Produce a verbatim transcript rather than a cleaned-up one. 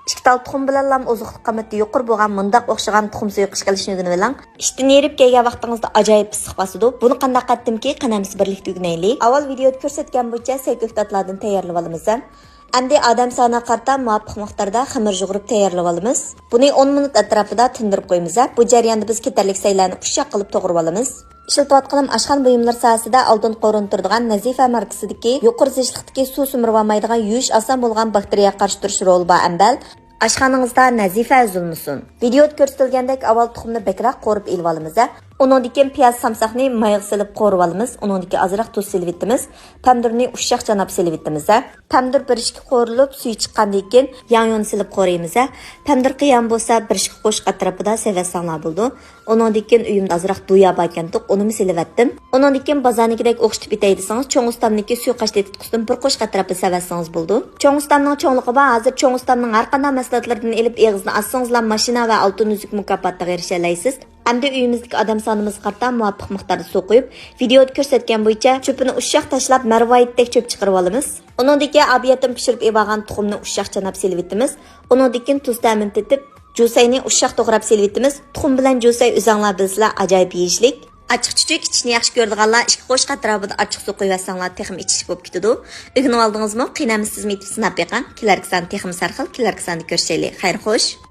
ئىككى تال تۇخۇم بىلەنلا ئوزۇقلۇق قىممىتى يۇقىرى بولغان مۇنداق ئوخشىغان تۇخۇم سۇيۇقى ئىشقا ئېلىشنى ئۆگىنىۋېلىڭ. ئىشتىن ھېرىپ كەلگەن ۋاقتىڭىزدا ئاجايىپ ئىسسىق باسىدۇ. بۇنى قانداق قىلدىمكى، قېنى ھەممىسى بىرلىكتە ئۆگىنەيلى. ئاۋۋال ۋىدېيودا كۆرسەتكەن بويىچە سەي كۆكتاتلاردىن تەييارلىۋالىمىز. ئەمدى ئادەم سانىغا قارىتا مۇۋاپىق مىقداردا خېمىر يۇغۇرۇپ تەييارلىۋالىمىز. بۇنى ئون مىنۇت ئەتراپىدا تىندۇرۇپ قويىمىز. بۇ جەرياندا بىز كېتەرلىك سەيلەرنى ئۇششاق قىلىپ توغرىۋالىمىز. ئىشلىتىۋاتقىنىم ئاشخانا بۇيۇملىرى ساھەسىدە ئالدىن قورۇنۇپ تۇرىدىغان نەزىفە ماركىسىدىكى يۇقىرى زىچلىقتىكى سۇ سۈمۈرۈۋالمايدىغان يۇيۇش ئاسان بولغان باكتېرىيەگە قارشى تۇرۇش رولى بار ئەمبەل. ئاشخانىڭىزدا نەزىفە ئۈزۈلمىسۇن. ۋىدېيودا كۆرسىتىلگەندەك ئاۋۋال تۇخۇمنى بەكرەك قورۇپ ئېلىۋالىمىز. ئۇنىڭدىن كېيىن پىياز سامساقنى مايغا سېلىپ قورۇۋالىمىز. ئۇنىڭدىن كېيىن ئازراق تۇز سېلىۋېتىمىز. پەمدۇرنى ئۇششاق چاناپ سېلىۋېتىمىز. پەمدۇر بىر ئىككى قورۇلۇپ سۈيى چىققاندىن كېيىن ياڭيۇنى سېلىپ قورۇيمىز. پەمدۇر قىيام بولسا بىر ئىككى قوشۇق ئەتراپىدا سېلىۋەتسەڭلار بولىدۇ. ئۇنىڭدىن كېيىن ئۆيۈمدە ئازراق دۇيا باركەنتۇق، ئۇنىمۇ سېلىۋەتتىم. ئۇنىڭدىن كېيىن بازارنىڭكىدەك ئوخشىتىپ ئېتەي دېسىڭىز، چوڭ ئۇستامنىڭكى سۇيۇقئاش تېتىتقۇسىدىن بىر قوشۇق ئەتراپىدا سېلىۋەتسىڭىز بولىدۇ. چوڭ ئۇستامنىڭ چوڭلۇقى بار، ھازىر چوڭ ئۇستامنىڭ ھەر قانداق مەھسۇلاتلىرىدىن ئېلىپ ئېغىزنى ئاچسىڭىزلا ماشىنا ۋە ئالتۇن ئۈزۈك مۇكاپاتىغا ئېرىشەلەيسىز. ئەمدى ئۆيىمىزدىكى ئادەم سانىمىزغا قارىتا مۇۋاپىق مىقداردا سۇ قۇيۇپ، ۋىدېيودا كۆرسەتكەن بويىچە چۆپىنى ئۇششاق تاشلاپ، مەرۋايىتتەك چۆپ چىقىرىۋالىمىز. ئۇنىڭدىن كېيىن ئاۋۇ يېرىدىن پىشۇرۇپ ئېلىۋالغان تۇخۇمنى ئۇششاق چاناپ سېلىۋېتىمىز. ئۇنىڭدىن كېيىن تۇز تەمىنى تېتىپ، جۈسەينى ئۇششاق توغراپ سېلىۋېتىمىز. تۇخۇم بىلەن جۈسەي ئۆزەڭلار بىلىسىلەر، ئاجايىپ يېيىشلىك. ئاچچىق چۈچۈك ئىچىشنى ياخشى كۆرىدىغانلار ئىككى قوشۇق ئەتراپىدا ئاچچىق سۇ قۇيۇۋەتسەڭلار تېخىمۇ ئىچىشلىك بولۇپ كېتىدۇ. ئۆگىنىۋالدىڭىزمۇ؟ قېنى ھەممىسى سىزمۇ ئېتىپ سىناپ بېقىڭ. كېلەركى سان تېخىمۇ سەرخىل، كېلەركى ساندا كۆرۈشەيلى. خەير خوش.